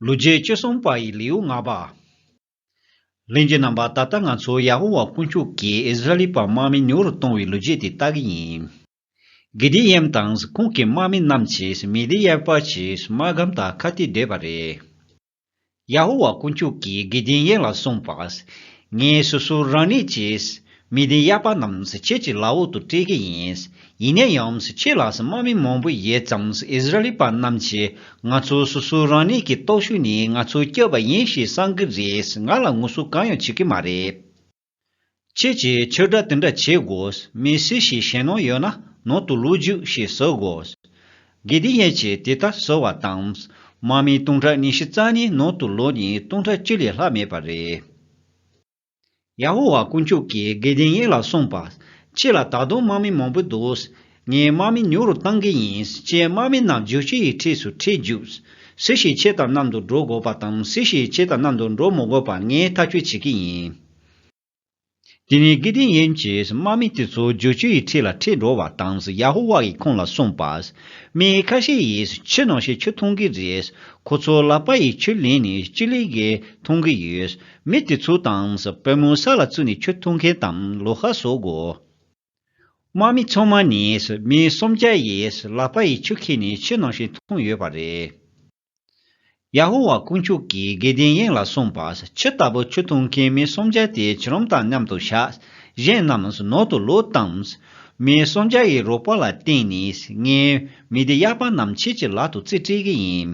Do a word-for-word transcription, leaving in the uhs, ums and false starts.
ལོ་རྒྱུས་བཅུ་གསུམ་པ་ཡི་ལེའུ་ལྔ་པ། ལྷན་རྒྱས་རྣམ་པ། ད་ལྟ་ང་ཚོ་ཡ་ཧོ་ཝཱ་དཀོན་མཆོག་གིས་ཨིསི་ར་ཨེལ་པ་དམག་མི་ཉུང་རུ་གཏོང་བའི་ལོ་རྒྱུས་དེ་ལྟ་གི་ཡིན། གི་དི་ཡན་དང་ཁོང་གི་དམག་མི་རྣམས་ཀྱིས་མི་དི་ཡན་པ་ཆེ་དམག་སྒམ་དང་ཁ་གཏད་བསྡད་པ་རེད། ཡ་ཧོ་ཝཱ་དཀོན་མཆོག་གིས་གི་དི་ཡན་ལ་གསུངས་པ། ངས་སོ་སོ་རང་ཉིད་ཀྱིས་མི་དི་ཡན་པ་རྣམས་ཁྱེད་ཀྱི་ལག་འོག་ཏུ་སྤྲད་ཀྱི་ཡིན། ཡིན་ན་ཡང་ཁྱེད་ལ་དམག་མི་མང་པོ་ཡོད་ཙང་ཨིསི་ར་ཨེལ་པ་རྣམས་ཀྱིས་ང་ཚོ་སོ་སོ་རང་ཉིད་ཀྱི་སྟོབས་ཤུགས་ནས་ང་ཚོ་སྐྱོབ་པ་ཡིན་ཞེས་བསམ་གྱི་རེད། ང་ལ་ངོ་སོ་གང་ཡང་བྱེད་ཀྱི་མ་རེད། ཁྱེད་ཀྱིས་ཕྱིར་བསྒྲགས་དེ་འདྲ་བྱེད་དགོས། མི་སུ་ཞིག་ཞེད་སྣང་ཡོད་ན་ནང་དུ་ལོག་རྒྱུགས་ཞེས་ཟེར་དགོས། གི་དི་ཡན་གྱིས་དེ་ལྟར་ཟེར་བ་དང་། དམག་མི་སྟོང་ཕྲག་ཉི་ཤུ་རྩ་གཉིས་ནང་དུ་ལོག་ནས་སྟོང་ཕྲག་བཅུ་ལས་ལྷག་མེད་པ་རེད། ཡ་ཧོ་ཝཱ་དཀོན་མཆོག་གིས་གི་དི་ཡན་ལ་གསུངས་པ། ཁྱེད་ལ་ད་དུང་དམག་མི་མང་པོ་འདུག་ངས་དམག་མི་ཉུང་རུ་གཏང་གི་ཡིན། ཁྱེད་དམག་མི་རྣམས་རྒྱུག་ཆུ་ཡི་འཁྲིས་སུ་ཁྲིད་རྒྱུགས། སུ་ཞིག་ཁྱེད་དང་མཉམ་དུ་འགྲོ་དགོས་པ་དང་སུ་ཞིག་ཁྱེད་དང་མཉམ་དུ་འགྲོ་མི་དགོས་པ་ངས་ཐག་གཅོད་བྱེད་ཀྱི་ཡིན། དེ་ནས་གི་དི་ཡན་གྱིས་དམག་མི་དེ་ཚོ་རྒྱུག་ཆུ་ཡི་འཁྲིས་ལ་ཁྲིད་འགྲོ་བ་དང་། ཡ་ཧོ་ཝཱ་ཡིས་ཁོང་ལ་གསུངས་པ། མི་ཁ་ཤས་ཡིས་ཆུ་ནང་བཞིན་ཆུ་འཐུང་གི་རེད། ཁོ་ཚོ་ལག་པ་ཡིས་ཆུ་ལེན་ནས་ལྕེ་ལེ་གིས་འཐུང་གི་ཡོད། མི་དེ་ཚོ་དང་པུས་མོ་ས་ལ་བཙུགས་ནས་ཆུ་འཐུང་མཁན་དང་ལོགས་ཀ་བཟོ་དགོས། དམག་མི་ཚང་མ་ནས་མི་སུམ་བརྒྱ་ཡིས་ལག་པ་ཡིས་ཆུ་ཁྱེར་ནས་ཆུ་ནང་བཞིན་འཐུང་ཡོད་པ་རེད། ཡ་ཧོ་ཝཱ་དཀོན་མཆོག་གིས་གི་དི་ཡན་ལ་གསུངས་པ། ཁྱི་ལྟ་བུ་ཆུ་འཐུང་མཁན་མི་སུམ་བརྒྱ་དེ་ཁྱེད་རང་དང་མཉམ་དུ་བཞག་གཞན་རྣམས་ནང་དུ་ལོག་དང་། མི་སུམ་བརྒྱ་ཡི་རོགས་པ་ལ་བརྟེན་ནས་ངས་མི་དི་ཡན་པ་རྣམས་ཁྱེད་ཀྱི་ལག་ཏུ་རྩིས་སྤྲད་ཀྱི་ཡིན།